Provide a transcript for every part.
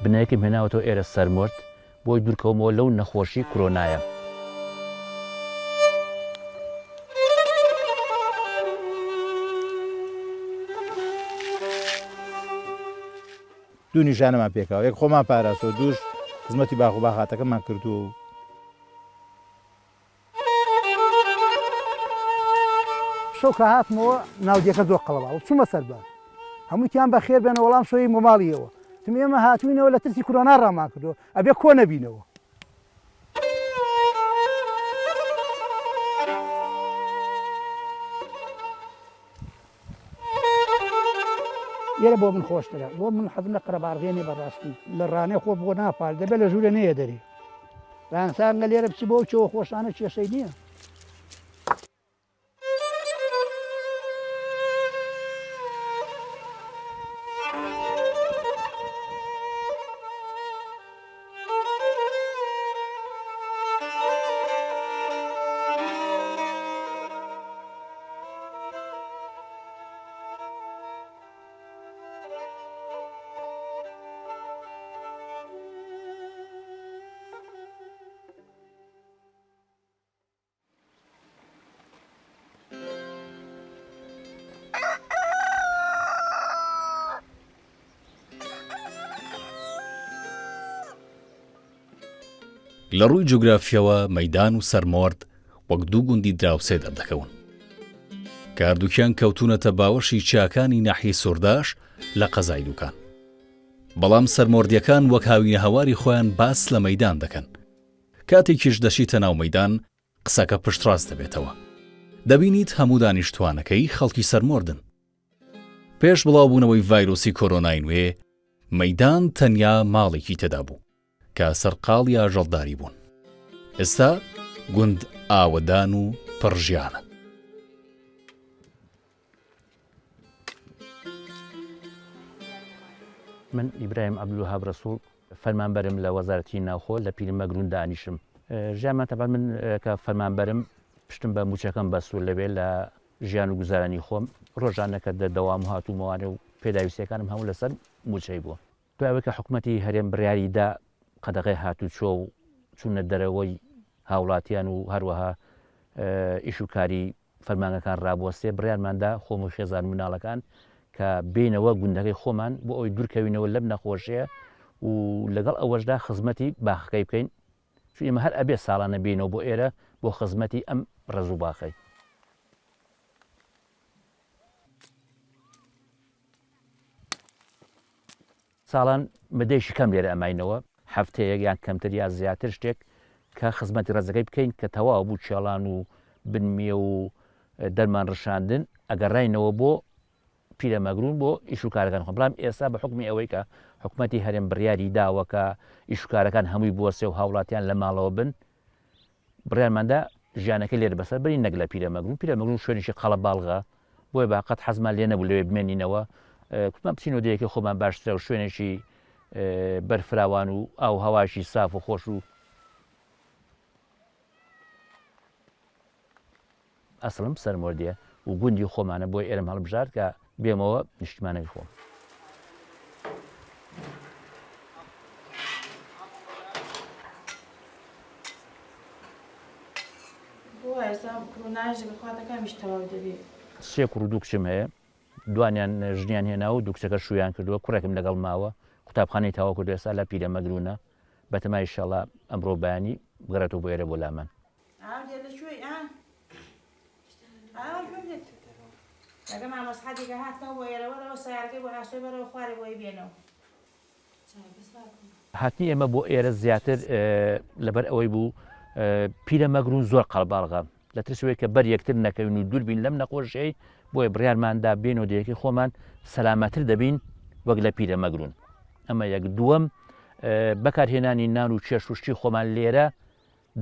بنەیەکم هێناوەتەوە ئێرە سەرمۆرد بۆی دوورکەومەوە لەو نەخۆشی کرۆنایە. دوو نیشانەمان پێکاوە، یەک خۆمان پاراستووە، دووش خزمەتی باخ و باخاتەکەمان کردووە و. شەو کە هاتمەوە ناودیەکە زۆر قەڵەباڵ بوو، چوومە سەربان هەموو تیان بەخێر بێنە وەڵام شۆی بۆ ماڵیەوە تم ئێمە هاتووینەوە لە ترسی کورۆنا ڕامان کردووە ئەبێ کۆ نەبینەوە. ئێرە بۆ من خۆشترە بۆ من حەزم لە قەرەباڵغیە نیە بەڕاستی لە ڕانێ خۆ بۆ ناپار دەبێت لە ژوورە نەیە دەرێ بانسانگە لێرە بچی بۆ چەوە خۆشانە کێشەی نییە. لە ڕووی جوگرافیەوە مەیدان و سەرمۆرد وەک دوو گوندی دراوسێ دەردەکەون. کە هەردووکیان کەوتوونەتە باوەشی چیاکانی ناحیەی سورداش لە قەزای دوکان. بەڵام سەرمۆردیەکان وەک هاوینەهەواری خۆیان باس لە مەیدان دەکەن. کاتێکیش دەچیتە ناو مەیدان قسەکە پشتڕاست دەبێتەوە. دەبینیت هەموو دانیشتووانەکەی خەڵکی سەرمۆردن. پێش بڵاوبوونەوەی ڤایرۆسی کۆرۆنای نوێ، مەیدان تەنیا ماڵێکی تێدا بوو کە سەرقاڵی ئاژەڵداری بوون. ئێستا گوند ئاوەدان و پڕ ژیانە. من ئیبراهیم عەبدولوەهاب ڕەسوڵ فەرمانبەرم لە وەزارەتی ناوخۆ لە پیرمەگرون دانیشم. ژیانمان تەبعەن من کە فەرمانبەرم پشتم بە مووچەکەم بەستووە لەوێ لە ژیان و گوزارانی خۆم ڕۆژانە کە دە دەوام و هاتوومەوانێ و پێداویستیەکانم هەموو لەسەر مووچەی بووە. دوای ئەوەی کە حکومەتی هەرێم بڕیاری دا قەدەغەی هاتووچۆ و چوونە دەرەوەی هاوڵاتیان و هەروەها ئیش و کاری فەرمانگەکان ڕابوەستێ، بڕیارمان دا خۆم و خێزان و مناڵەکان کە بێینەوە گوندەکەی خۆمان بۆ ئەوەی دوورکەوینەوە لەم نەخۆشیە و لەگەڵ ئەوەشدا خزمەتی باخەکەی بکەین، چون ئێمە هەر ئەبێ ساڵانە بێینەوە بۆ ئێرە بۆ خزمەتی ئەم ڕەز و باخەی. ساڵان مدەیەکی کەم لێرە ئەماینەوە، هەفتەیەک یان کەمتر یا زیاتر شتێک کە خزمەتی ڕەزەکەی بکەین کە تەواو بوو کێڵان و بنمیە و دەرمان ڕشاندن ئەگەڕاینەوە بۆ پیرەمەگرون بۆ ئیش و کارەکان خۆم بەڵام ئێستا بە حوکمی ئەوەی کە حکومەتی هەرێم بڕیاری داوە کە ئیش و کارەکان هەمووی بوەسێ و هاوڵاتیان لە ماڵەوە بن بڕیارماندا ژیانەکە لێرە بەسەر بەرین نەک لە پیرەمەگرون پیرەمەگرون شوێنێکی قەڵەباڵغە بۆیە با قەت حەزمان لێ نەبوو لەوێ بمێنینەوە کوتمان بچینەوە دێیەکەی خۆمان باشترە و شوێنێکی بەرفراوان و ئاو هەواشی ساف و خۆش و ئەسڵم سەرمۆردیە و گوندی خۆمانە بۆیە ئێرەم هەڵبژارد کە بێمەوە نیشتمانەکەی خۆم. سێ کوڕ و دوو کچم هەیە دوانیان ژنیان هێناوە و دوو کچەکە شوویان کردووە کوڕێکم لەگەڵ ماوە قوتابخانەی تەواو کردووە ئێستا لە پیرەمەگرونە بەتەمای ئیشەڵا ئەمڕۆ بەیانی بگەڕێتەوە بۆ ئێرە بۆ لامان. هاتنی ئێمە بۆ ئێرە زیاتر لەبەر ئەوەی بوو پیرەمەگرون زۆر قەڵباڵغە لە ترسەوەی کە بەر یەکتر نەکەوین و دوور بین لەم نەخۆشیەی بۆیە بڕیارماندا بێنەوە دێیەکەی خۆمان سەلامەتر دەبین وەک لە پیرەمەگرون ئەمە یەک دووەم بەکارهێنانی نان و چێشت و شتی خۆمان لێرە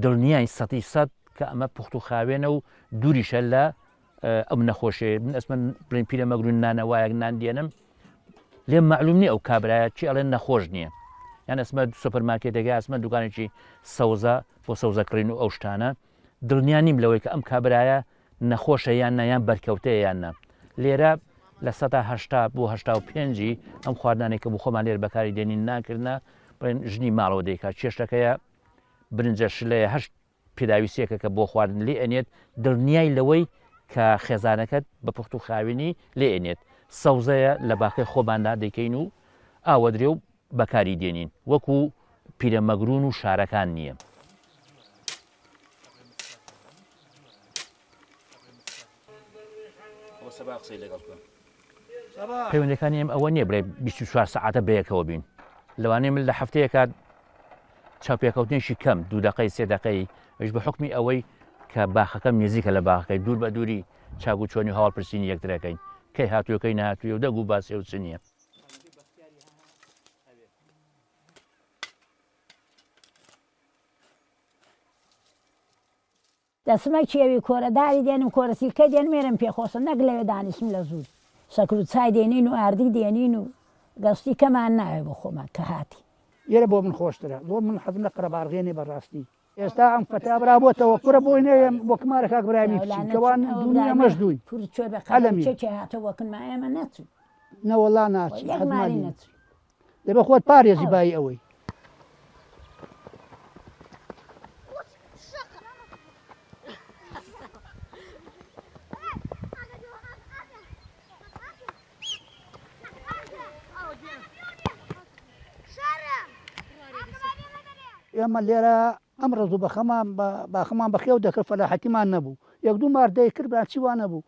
دڵنیاین سەتی سەد کە ئەمە پوخت و خاوێنە و دووریشە لە ئەم نەخۆشیە من ئەسمە بڵێن پیرە مەگرون نانەوایەک نان دێنم لێم معلوم نییە ئەو کابرایە چی ئەڵێن نەخۆش نییە یان ئەسمە سۆپەر مارکێتێکە ئەسمە دوکانێکی سەوزە بۆ سەوزە کڕین و ئەو شتانە دڵنیا نیم لەوەی کە ئەم کابرایە نەخۆشە یان نا یان بەرکەوتەیە یان نا لێرە 80% بۆ 85 ی ئەم خواردنانەی کە بۆ خۆمان لێر بەکاری دێنین ناکردە بڵێن ژنی ماڵەوە دەیکات چێشتەکەیە برنجە شلەیە هەشت پێداویستیەکە کە بۆ خواردن لێ ئەنێت دڵنیای لەوەی کە خێزانەکەت بە پوخت و خاوێنی لێ ئەنێت سەوزەیە لە باخەی خۆماندا دەیکەین و ئاوەدرێ و بەکاری دێنین وەکو پیرەمەگرون و شارەکان نییە. پەیوەندەکانی ئێمە ئەوە نییە بڵێ 24 سەعاتە بەیەکەوە بین لەوانەیە من لە هەفتەیەکە چاوپێکەوتنێکی کەم دوو دقەی سێ دقەی ئەوش بە حکمی ئەوەی کە باخەکەم نزیکە لە باخەکەی دوور بە دووری چاک و چۆنی هەواڵ پرسینی یەکترەکەین کەی هاتووەکەی نهاتووە و دەنگ و باسێ و چ نییە. دەچمە کێوی کۆرە داری دێنم کۆرە سیلکە دێنم ئێرەم پێ خۆشە نەک لەوێ دانیشم لە ژوور شەکر و چای دێنین و ئاردی دێنین و گەشتی کەمان ناوێ بۆ خۆمان کە هاتین. ئێرە بۆ من خۆشترە زۆر من حەزم لە قەرەباڵغیە نیە بەڕاستی ئێستا ئەم فەتا برا بۆتەوە کورە بۆی نەیەم بۆ کمارە کاک برایمی بچین کەوان دوونی ئەمەش دووین عەلەمی نەوەڵا ناچین حەزمان لێ دەبێ خۆت پارێزی بایی ئەوەی. ئێمە لێرە ئەم ڕەز و بەخەمان باخەمان بەخێو دەکرد فەلاحەتیمان نەبوو یەک دوو مار دەیکرد برا چی وا نەبوو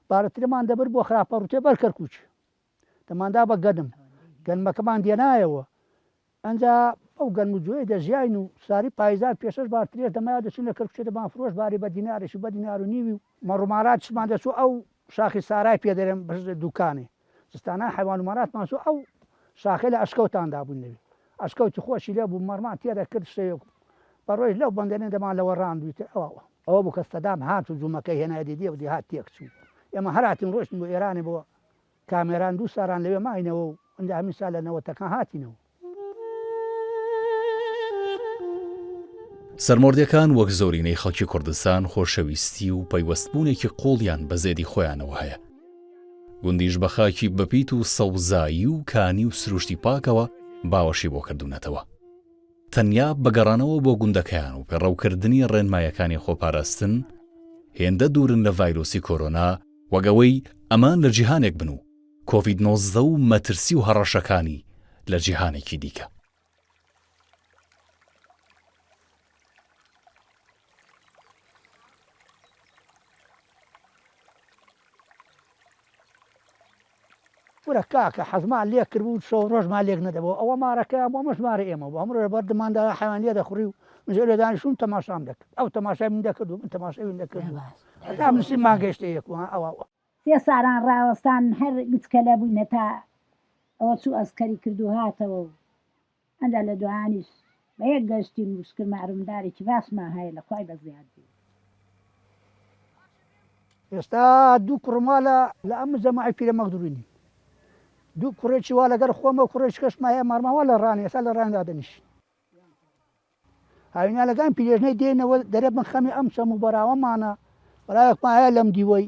بارەترمان دەبرد بۆ خراپە ڕوتێ بەر کەرکوچ دەماندا بە گەنم گەنمەکەمان دێنایەوە ئەنجا ئەو گەنم و جۆیە دەژیاین و ساری پایزان پێشەش بار ترێش دەمایەوە دەچوین لە کەرکوچێ دەمان فرۆشت باری بە دینارێکی بە دینار و نیوی و مەڕوماراتیشمان دەچوو ئەو شاخی سارای پێ دەرێن دوکانێ زستانان حەیوان و ماراتمان چوو ئەو شاخەی لە ئەشکەوتاندا بووین لەوێ ئەشکەوتی خۆشی لێ بوو مەڕمان تێ دەکرد شەوێک بە ڕۆژ لەو بەندەرێ دەمان لەوەڕاند و ئیتر ئەوە ئەوە بوو کە سەدام هات و جومەکەی هێنای دیدێ و دێهات تێک چوو ئێمە هەر هاتین ڕۆیشتین بۆ ئێرانێ بۆ کامێران دوو ساران لەوێ ماینەوە و ئنجا هەمین سال لە نەوەتەکان هاتینەوە. سەرمۆردەکان وەک زۆرینەی خەڵکی کوردستان خۆشەویستی و پەیوەستبوونێکی قووڵیان بە زێدی خۆیانەوە هەیە. گوندیش بە خاکی بەپیت و سەوزایی و کانی و سروشتی پاکەوە باوەشی بۆ کردوونەتەوە. تەنیا بە گەڕانەوە بۆ گوندەکەیان و پەیڕەوکردنی ڕێنمایەکانی خۆپاراستن، هێندە دوورن لە ڤایرۆسی کۆرۆنا وەک ئەوەی ئەمان لە جیهانێک بن و کۆڤید 19 و مەترسی و هەڕەشەکانی لە جیهانێکی دیکە. کورە کاکە حەزمان لێ کردبوو شەو ڕۆژمان لێک نەدەبەوە ئەوە مارەکەیان بوو ئەمەش مارە ئێمە بوو هەموو ڕۆژ بەردماندا حەیوان لێ دەخوڕی و من لێ دانیشتوم تەماشام دەکرد ئەو تەماشای من دەکرد و من تەماشای ئەوی دەکرد هەتا نووسینمان گەیشتە یەک و ئەوە سێ ساران ڕاوەستان هەر گچکەلە بووین هەتا ئەوە چوو ئەسکەری کرد و هاتەوە و ئەنجا لە دوایانیش بە یەک گەشتین و شکر مارمدارێکی باشمان هەیە لە خوای بەزیاد بی. ئێستا دوو کوڕم وا لە لە ئەم جەماعەی پیرەمەغدوری نین دوو کوڕێکی وا لەگەر خۆمە و کوڕێکی کەشما هەیە مارمان وا لە ڕانیە ئێستا لە ڕانیە دادەنیشین هاوینالەکان پیرێژنەی دێنەوە دەرێ بن خەمی ئەم چەم و بەراوەمانە بەراوێکمان هەیە لەم دیوەی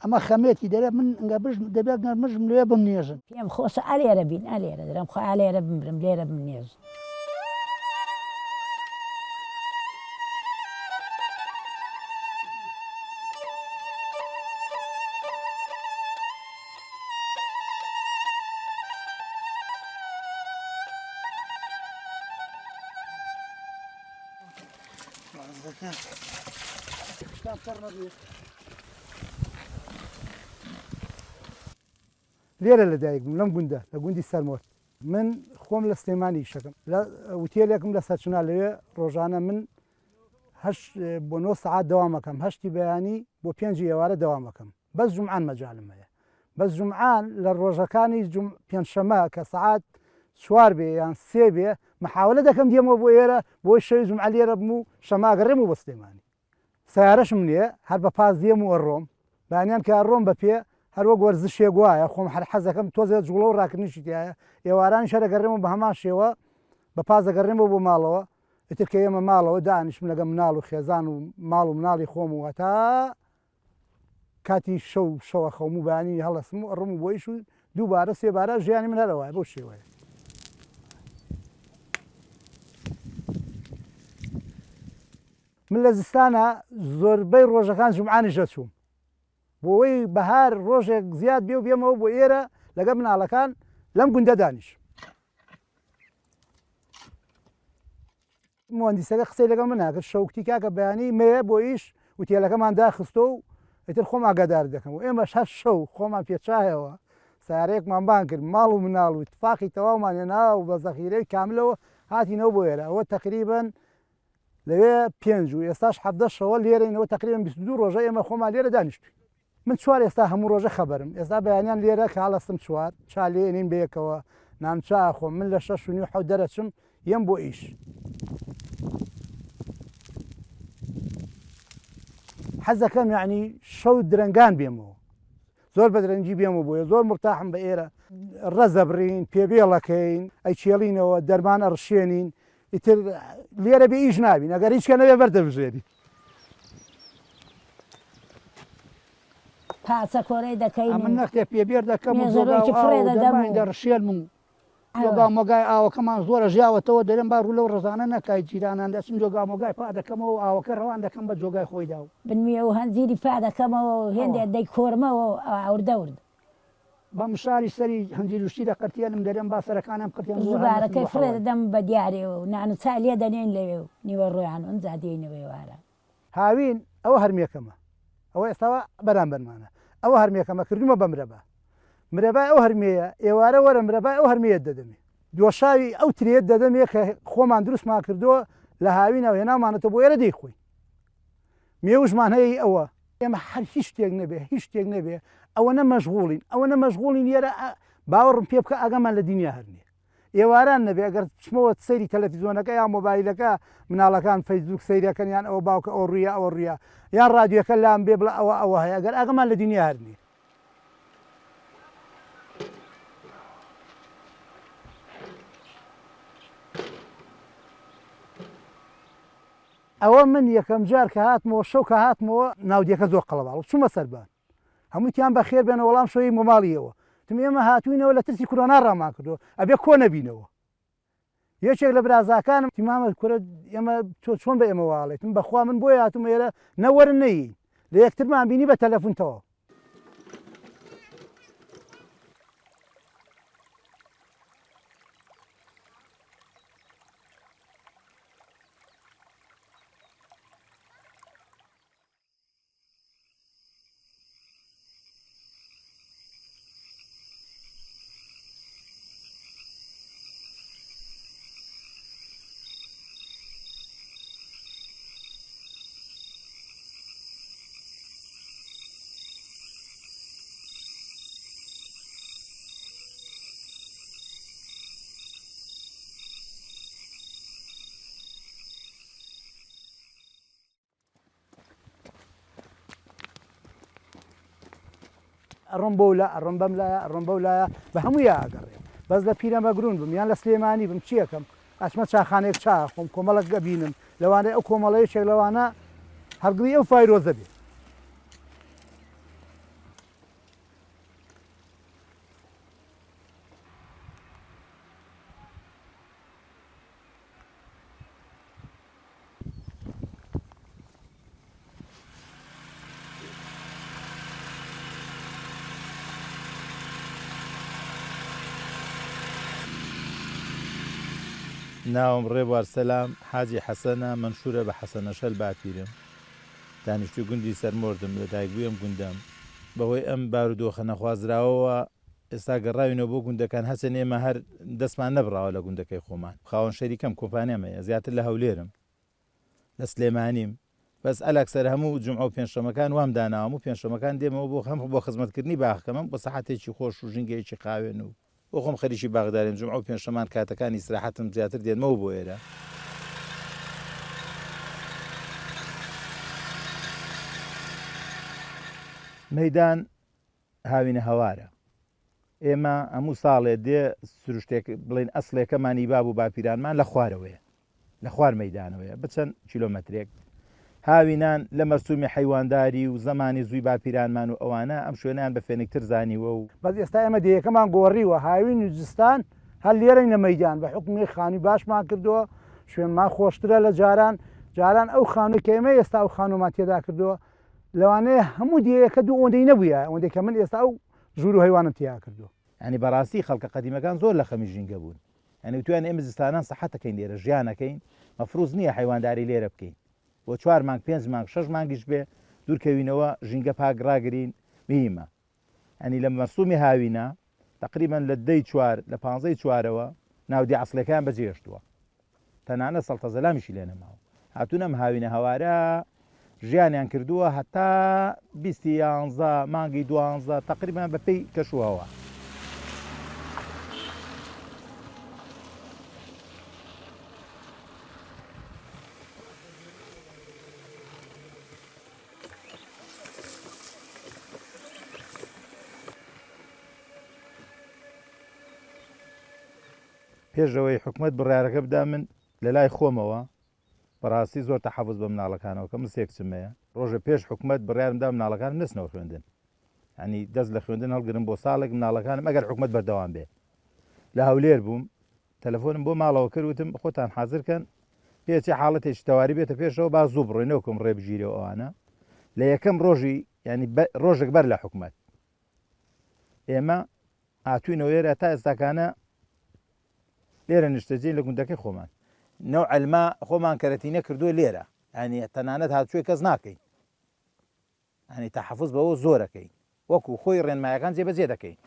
ئەمە خەمێتی دەرێ من ئەگەر بژم دەبێت گەر مژم لەوێ بمنێژن. پێم خۆشە ئەلێرە بین ئەلێرە دەرێم خوا ئەلێرە بمرم لێرە بمنێژن. لێرە لەدایک بووم لەم گوندە لە گوندی سەرمۆرد من خۆم لە سلێمانی ئیشەکەم لە وتێلێکم لە سەرچنار لەوێ ڕۆژانە من هەشت بۆ نۆ سەعات دەوامەکەم هەشتی بەیانی بۆ پێنجی ئێوارە دەوامەکەم بەس جومعان مەجالم هەیە بەس جومعان لە ڕۆژەکانی جوم پێنجشەمە کە سەعات چوار بێ یان سێ بێ محاولە دەکەم دێمەوە بۆ ئێرە بۆی شەوی جومعە لێرە بم و شەمە ئەگەڕێمەوە بۆ سلێمانی سەیارەشم نییە هەر بە پاس دێم و ئەڕۆم بەیانیان کە ئەڕۆم بە پێ هەر وەک وەرزشێک وایە خۆم هەر حەزەکەم تۆزێ جوڵە و ڕاکردنیشی تیایە ئێوارانیش هەر ئەگەڕێمەوە بە هەمان شێوە بە پاس دەگەڕێمەوە بۆ ماڵەوە ئیتر کە ئێمە ماڵەوە دانیشم لەگەڵ مناڵ و خێزان و ماڵ و مناڵی خۆم و هەتا. کاتی شەو شەوە خەوم و بەیانی هەڵەسم و ئەڕۆم و بۆ ئیش و دووبارە سێبارە ژیانی من هەر ئەوایە بەو شێوەیە. من لە زستانا زۆربەی ڕۆژەکان جومعانیش دەچووم بۆ ئەوەی بەهار ڕۆژێک زیاد بێ و بێمەوە بۆ ئێرە لەگەڵ مناڵەکان لەم گوندە دانیشم. موهەندیسەکە قسەی لەگەڵ من ناکرد شەوکتی کاکە بەیانی مەیە بۆ ئیش وتێلەکەمان داخستۆ و ئیتر خۆم ئاگادار دەکەم و ئێمەش هەر شەو خۆمان پێچایەوە سارێکمان بان کرد ماڵ و مناڵ و تفاقی تەواومان هێنا و بە زەخیرەی کاملەوە هاتینەوە بۆ ئێرە ئەوە تەقریبەن لەوێ پێنج و ئێستاش 17 شەوە لێرەینەوە تەقریبەن 22 ڕۆژە ئێمە خۆمان لێرە دانیشتوین من چوار ئێستا هەموو ڕۆژە خەبەرم ئێستا بەیانیان لێرە کە هەڵەستم چوار چا لێ ئەنین بەیەکەوە نان چا ئەخۆم من لە شەش و نیو حەوت دەرەچم یەم بۆ ئیش. حەزەکەم یعنی شەو درەنگان بێمەوە زۆر بە درەنگی بێمە بۆیە زۆر مرتاحم بە ئێرە ڕەزە بڕین پێبێڵەکەین ئەیکێڵینەوە دەرمان ئەڕشێنین ئیتر لێرە بێ ئیش نابین ئەگەر هیچ کە نەبێ بەردەبژێری. پارچە کۆرەی دەکەین ئەمن و نەختێ پێبێر دەکەم و جۆگا مێزەرۆکی و ئاو فڕێ و دەدەم دەرمانی و دەڕشێنم و ئەوە. جۆگا مۆگای ئاوەکەمان زۆرە ژیاوەتەوە دەرێم با ڕوو لەو ڕەزانە نەکای جیرانان دەچم جۆگا مۆگای پا دەکەمەوە و ئاوەکە ڕەوان دەکەم بە جۆگای خۆیدا و. بنمیە و هەنجیری پا دەکەمەوە و ئەوە. هێندێ دەیکۆرمەوە و ئەوا وردە وردە. بە مشاری سەری هەنجیر و شتی دەقرتێنم دەرێم با سەرەکانیان بقرتێنم زۆر هەر نەچن زوبارەکەی بۆ فڕێ حەوای. دەدەم بە دیارێوە و نان و چا لێ دەنێین لەوێ و نیوەڕۆیان و ئنجا دێینەوە ئێواران. هاوین ئەوە هەرمێکەمە ئەوە ئێستا بەرامبەرمانە ئەوە هەرمێکەمە کردومە بە مرەبا مرەبای ئەو هەرمێیە ئێوارە وەرە مرەبای ئەو هەرمێیەت دەدەمێ دۆشاوی ئەو ترێت دەدەمێ کە خۆمان دروستمان کردووە لە هاوینەوە هێناومانەتە بۆ ئێرە دەیخۆین مێوژمان هەیە ئەوە ئێمە هەر هیچ شتێک نەبێ هیچ شتێک نەبێ ئەوەنە مەشغوڵین ئەوەنە مەشغوڵین لێرە باوەڕم پێ بکە ئاگامان لە دنیا هەر نییە ئێواران نەبێ ئەگەر بچمەوە سەیری تەلەفیزۆنەکە یا مۆبایلەکە مناڵەکان فەیسبوک سەیرەکەن یان ئەوە باوکە ئەوە ڕوویە ئەوە ڕوویە یان ڕادیۆکە لام بێ بڵێ ئەوە ئەوە هەیە ئەگەر ئاگامان لە دنیا هەر نییە. ئەوە من یەکەم جار کە هاتمەوە شەو کە هاتمەوە ناودیەکە زۆر قەڵەباڵ چوومە سەربان هەمووتیان بەخێر بێنە وەڵام شۆی مۆماڵیەوە تم ئێمە هاتوینەوە لە ترسی کورۆنا ڕامان کردو ئەبێ کۆ نەبینەوە یەکێک لە برازاکانم تیمامە کورە ئێمە تۆ چۆن بە ئێمە واڵێتم بەخوا من بۆی هاتوم ئێرە نەوەرن نەیین لە یەکترمان بینی بە تەلەفون تەواو. ئەڕۆم بەو لا ئەڕۆم بەم لایە ئەڕۆم بەو لایە بە هەموویا ئەگەڕێم بەس لە پیرەمەگرون بم یان لە سلێمانی بم چیەکەم ئەچمە چاخانەیەک چا ئەخۆم کۆمەڵێک ئەبینم لەوانەیە ئەو کۆمەڵە یەکێک لەوانە هەڵگری ئەو فایرۆزە بێ. ناوم ڕێبوار سەلام حاجی حەسەنە، مەنشوورە بە حەسەنەشەل باپیرم، دانیشتووی گوندی سەرمۆردم، لەدایکبووی ئەم گوندەم. بەهۆی ئەم بارودۆخە نەخوازراوەوە ئێستا گەڕاوینەوە بۆ گوندەکان، هەرچەند ئێمە هەر دەستمان نەبڕاوە لە گوندەکەی خۆمان. خاوەن شەریکەم، کۆمپانیام هەیە، زیاتر لە هەولێرم، لە سلێمانیم، بەس ئەلاکسەر هەموو جومعە و پێنجشەمەکان وام داناوە، هەموو پێنجشەمەکان دێمەوە بۆ هەم بۆ خزمەتکردنی باخەکەم، هەم بۆ سەحەتێکی خۆش و ژینگەیەکی خاوێن و بۆ خۆم خەریکی باخداریم، جومعە و پێنجشەمان کاتەکانی ئیسراحەتم زیاتر دێنمەوە بۆ ئێرە. مەیدان هاوینە هەوارە. ئێمە هەموو ساڵێ دێ سروشتێک بڵێین ئەسڵێکەمان ئی باب و باپیرانمان لە خوارەوەیە. لە خوار مەیدانەوەیە بە چەند کیلۆمەترێک. هاوینان لە مەرسومی حەیوانداری و زەمانی زووی باپیرانمان و ئەوانە ئەم شوێنەیان بە فێنکتر زانیوە و. بەس ئێستا ئێمە دێیەکەمان گۆڕیوە هاوین و زستان هەر لێرەین لە مەیدان بە حوکمی خانووی باشمان کردووە شوێنمان خۆشترە لە جاران جاران ئەو خانووی کە ئێمە ئێستا ئەو خانوومان تێدا کردووە لەوانەیە هەموو دێیەکە دوو ئەوەندەی نەبوویایە ئەوەندەی کە من ئێستا ئەو ژوور و هەیوانم تێیا کردووە. یانی بەڕاستی خەڵکە قەدیمەکان زۆر لە خەمی ژینگە بوون یانی وتویان ئێمە زستانان سەحەتەکەین لێرە ژیانەکەین مەفروز نییە حەیوانداری لێرە بکەین بۆ چوار مانگ پێنج مانگ شەش مانگیش بێ دوورکەوینەوە ژینگە پاک ڕاگرین مهیمە یانی لە مەرسومی هاوینە تەقریبەن لە دەی چوار لە پانزەی چوارەوە ناودی عەسڵیەکەیان بەجێهێشتووە تەنانەت سەڵتەزەلامیشی لێ نەماوە هاتوون ئەم هاوینە هەوارە ژیانیان کردووە هەتا بیستی یانزە مانگی دوانزە تەقریبەن بەپێی کەش و هەوا. پێش ئەوەی حکومەت بڕیارەکە بدا من لەلای خۆمەوە بەڕاستی زۆر تەحەفوز بە مناڵەکانەوە کە من سێ کچم هەیە ڕۆژێ پێش حکومەت بڕیارم دا مناڵەکانم نەچنەوە خوێندن یانی دەست لە خوێندن هەڵگرم بۆ ساڵێک مناڵەکانم ئەگەر حکومەت بەردەوام بێ لە هەولێر بووم تەلەفۆنم بۆ ماڵەوە کرد وتم خۆتان حازر کەن پێچێ حاڵەتێکی تەواری بێتە پێشەوە با زوو بڕۆین نەوەکم ڕێ بگیرێ و ئەوانە لە یەکەم ڕۆژی ینی ڕۆژێک بەر لە حکومەت ئێمە هاتوینەوە ئێرە تا ئێستاکانە لێرە نیشتەجێین لە گوندەکەی خۆمان نەوعەلما خۆمان کەرەتینە کردووە لێرە ینی تەنانەت هاتووێ کەس ناکەین ینی تەحەفز بەوە زۆرەکەین وەکو خۆی ڕێنمایەکان جێبەجێ دەکەین.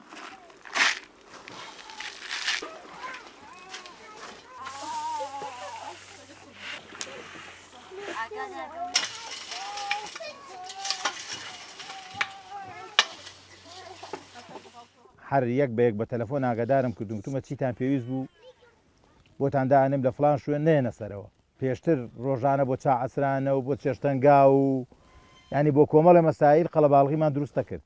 هەر یەک بە یەک بە تەلەفۆن ئاگادارم کردوون وتومە چیتان پێویست بوو بۆتان دائەنێم لە فڵان شوێن نەیەنە سەرەوە. پێشتر ڕۆژانە بۆ چا عەسرانە و بۆ چێشتەنگاو و یانی بۆ کۆمەڵێ مەسایل قەڵەباڵغیمان دروست دەکرد.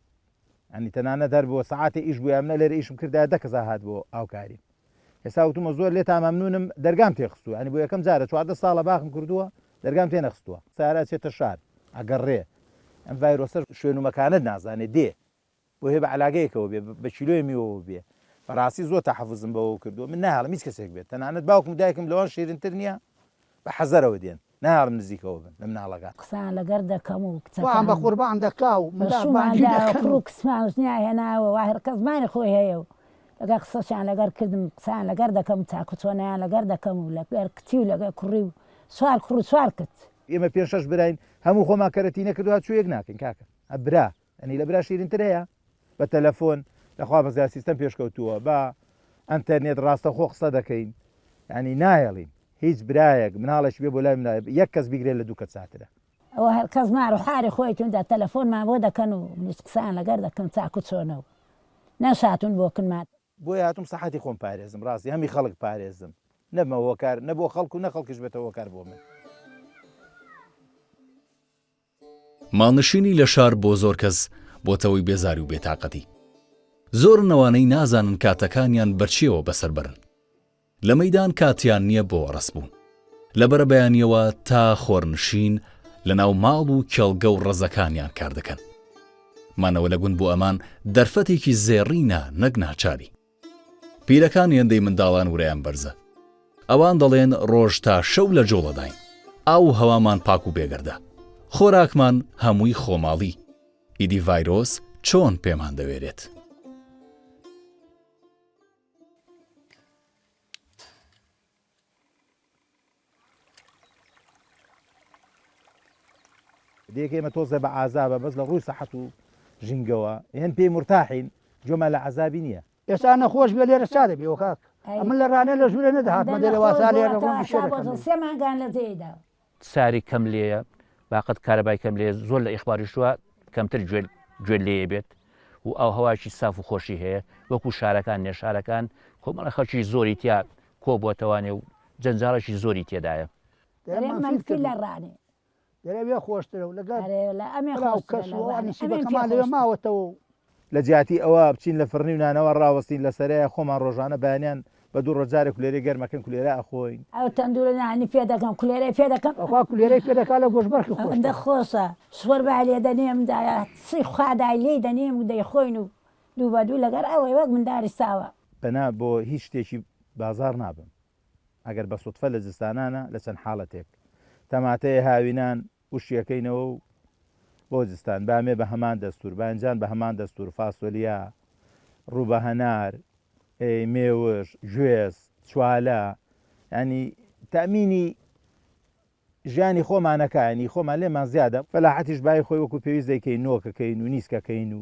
یانی تەنانەت هەر بۆ سەعاتێ ئیش بوویا منە لێرە ئیشم کردایە دە کەس ئاهات بۆ هاوکاریم. ئێستا وتومە زۆر لێتان مەمنونم دەرگام تێخستووە یانی بۆ یەکەم جارە 14 ساڵە باخم کردووە دەرگام تێ نەخستووە. سەیارە ئەچێتە شار ئەگەڕێ ئەم ڤایرۆسە شوێن و مەکانت نازانێ دێ بۆیە بە عەلاگەیەکەوە بێ بە کیلۆی میوەوە بێ بەڕاستی زۆر تەحەفوزم بەوە کردووە من ناهێڵم هیچ کەسێک بێت تەنانەت باوکم و دایکم لەوان شیرنتر نییە بە حەزەرەوە دێن ناهێڵم نزیکەوە بن لە مناڵەکان. قسەیان لەگەر دەکەم و وام کچەکان بە قوربان دەکا و بە منداڵ شوومان بانگی داوە دەکەن کوڕ و. و کچمان ژنیان هێناوە و هەر کەس مانی خۆی هەیە و لەگەر قسەشیان لەگەر کردم قسەیان لەگەر دەکەم و چاکوچۆنیان لەگەر دەکەم و لەگەر کچی و لەگەر کوڕی و چوار کوڕ و چوار کچ. ئێمە پێنج شەش براین هەموو خۆمان کەرەتینە کردووە هاتوچۆیەک ناکەین کاکە برا یەعنی لە برا شیرینتر هەیە؟ بە تەلەفۆن لەخوا بەزیا سیستەم پێشکەوتووە بە ئەنتەرنێت ڕاستەخۆ قسە دەکەین یەعنی نایەڵین هیچ برایەک مناڵێکی بێ بۆ لای مناڵ یەک کەس بیگرێت لە دوو کەس چاترە. ئەوە هەر کەس مار و حاری خۆیەتی و تەلەفۆنمان بۆ دەکەن و منیش قسەیان لەگەر دەکەم چاک و چۆنە و نەشاتوون بۆ کنمان. بۆیە هاتووم سەحەتی خۆم پارێزم ڕاستی هەمی خەڵک پارێزم نەبمە هۆکار نە بۆ خەڵک و نە خەڵکیش بێتە هۆکار بۆ من. ماڵنشینی لە شار بۆ زۆر کەس بۆتە هۆی بێزاری و بێتاقەتی. زۆرن ئەوانەی نازانن کاتەکانیان بە چییەوە بەسەر بەرن. لە مەیدان کاتیان نییە بۆ ڕەسبوون. لە بەرەبەیانییەوە تا خۆرنشین لە ناو ماڵ و کێڵگە و ڕەزەکانیان کار دەکەن. مانەوە لە گوند بۆ ئەمان دەرفەتێکی زێڕینە نەک ناچاری. پیرەکان هێندەی منداڵان ورەیان بەرزە. ئەوان دەڵێن ڕۆژ تا شەو لە جوڵەداین. ئاو و هەوامان پاک و بێگەردە. خۆراکمان هەمووی خۆماڵی. ئیدی ڤایرۆس چۆن پێمان دەوێرێت؟ دێکە ئێمە تۆزێ بە عازابە بەس لە ڕووی سەحەت و ژینگەوە هێن پێی مورتاحین گوێمان لە عەزابی نییە. ئێستا نەخۆش بێ لێرە چا دەبیەوە کاک ئەمن لە ڕانیە لە ژوورێ نەدەهاتمە دەرێ واسا لێرە ڕۆم ئیشێ دەکەم لێ. سێ مانگان لە جێی داوە. ساری کەم لێیە باقەت کارەبای کەم لێیە زۆر لە ئیخباریشوە کەمتر گوێ گوێ لێیە بێت و ئاو هەوایەکی ساف و خۆشی هەیە وەکو شارەکان نیە شارەکان کۆمەڵە خەڵکی زۆری تیا کۆبووەتەوانێ و جەنجاڵێکی زۆری تێدایە. دەرێ دەرێ مەنفی مەنفی کردن. لە ڕانێ. دەرێ وێ خۆشترە و لەگەر ئەرێ لە ئەمێ برا و خۆشترە کەس لە و ئەوان ڕانێ ئەمێم پێ نسیبەکەمان لەوێ خۆشترە. ماوەتەوە و. لە جیاتی ئەوە بچین لە فڕنی و نانەوا ڕاوەستین لە سەرەیە خۆمان ڕۆژانە بەیانیان بە دوو ڕۆژ جارێک کولێرەی گەرم ئەکەین کولێرە ئەخۆین. ئەو تەندورە نانی پێ دەکەم کولێرەی پێ دەکەم. بەخوا کولێرەی پێ دەکا لە گۆشت بەرخی خۆشترە. ئەوەندە خۆشە شۆربای لێ دەنێم چی خوا دای لێی دەنێم و دەیخۆین و دوو بە دوو لەگەر ئەوەی وەک منداری ساوا. پەنا بۆ هیچ شتێکی بازاڕ نابەم ئەگەر بە سوتفە لە زستانانە لە چەند حاڵەتێک تەماتەیە هاوینان وشکیەکەینەوە و بۆ زستان بامێ بە هەمان دەستور باینجان بە هەمان دەستور فاسۆلیا ڕووبە هەنار مێوژ گوێز چوالە ینی تەمینی ژیانی خۆمانەکە ینی خۆمان لێمان زیادە فەلاحەتیش بای خۆی وەکو پێویست دەیکەین نۆکەکەین و نیسکەکەین و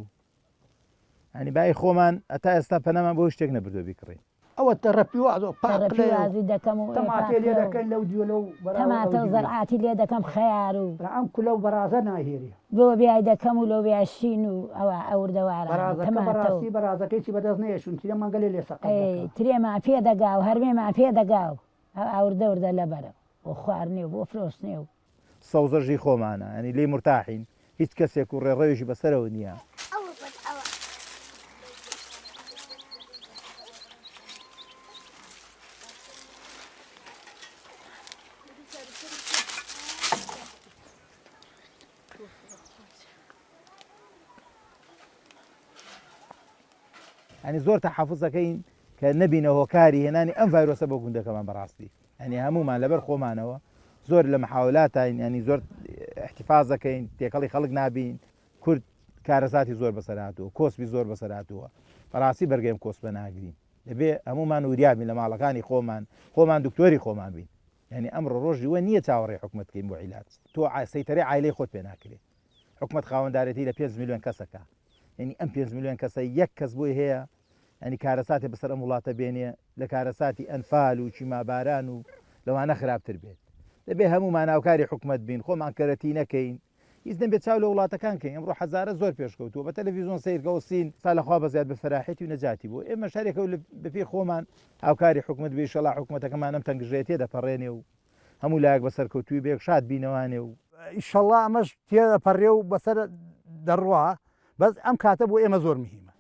ینی بای خۆمان ئەتا ئێستا پەنامان بۆ شتێک نەبردووە بیکڕین. ئەوە تەڕەپی وازۆ تەڕەپی پاقلەیە و وازی دەکەم و ئێ تەماتەی لێ پاقلە و دەکەن لەو دیوە لەو بەراوە ئەو تەماتە و دیوە. زەرعاتی لێ دەکەم خەیار و. برا ئەم کولە و بەرازە ناهێرێ. لۆبیای دەکەم و لۆبیای شین و ئەوە ئەو وردەوارانە بەرازەکە تەماتە و. بەڕاستی بەرازەکەی چی بەدەست نەیە چون ترێ مانگەلێ لێ سەقەت ئەی دەکا. ترێمان پێ دەگا و هەرمێمان پێ دەگا و ئەو وردە وردە لەبەرە بۆ خواردنێ و بۆ فرۆشتنێ و. سەوزەش هی خۆمانە یانی لێی مورتاحین هیچ کەسێک و ڕێڕەوێکی بەسەرەوە نییە. یانی زۆر تەحەفوز ئەکەین کە نەبینە هۆکاری هێنانی ئەم ڤایرۆسە بۆ گوندەکەمان بەڕاستی یانی هەموومان لەبەر خۆمانەوە زۆر لە محاولاتین ینی زۆر احتفاظ دەکەین تێکەڵی خەڵک نابین کورد کارەساتی زۆر بەسەر هاتووە کۆسپی زۆر بەسەر هاتووە بەڕاستی بەرگەیم کۆسپە ناگرین دەبێ هەمومان وریابین لە ماڵەکانی خۆمان خۆمان دکتۆری خۆمان بین یعنی ئەمڕۆ ڕۆژی وە نییە چاوەڕێ حکومت کەین بۆ عیلاج تۆ سەیتەرەی عایلەی خۆت پێ ناکرێت حکومت خاوەندارێتی لە 5 میلیۆن کەسەکە یعنی ئەم 5 میلیۆن کەسە یەک کەس بۆی هەیە یانی کارەساتێ بەسەر ئەم وڵاتە بێنێ لە کارەساتی ئەنفال و کیماباران و لەوانە خراپتر بێت. دەبێ هەموومان هاوکاری حکومەت بین، خۆمان کەرەتی نەکەین، هیچ نەبێت چاو لە وڵاتەکان کەین، ئەمڕۆ حەزارە زۆر پێشکەوتووە، بە تەلەفیزۆن سەیرکەوە سین سا لە خوا بەزیاد بە فەراحەتی و نەجاتی بۆ ئێمەش هەرێکە و بەپێی خۆمان هاوکاری حکومەت بین، ئیشەڵا حکومەتەکەمان ئەم تەنگژەیە تێدەپەڕێنێ و هەموو لایەک بە سەرکەوتووی بێک شاد بینەوانێ و. ئیشەڵا ئەمەش تێدەپەڕێ و بەسەر دەڕوا، بەس ئەم کاتە بۆ ئێمە زۆر مهیمە.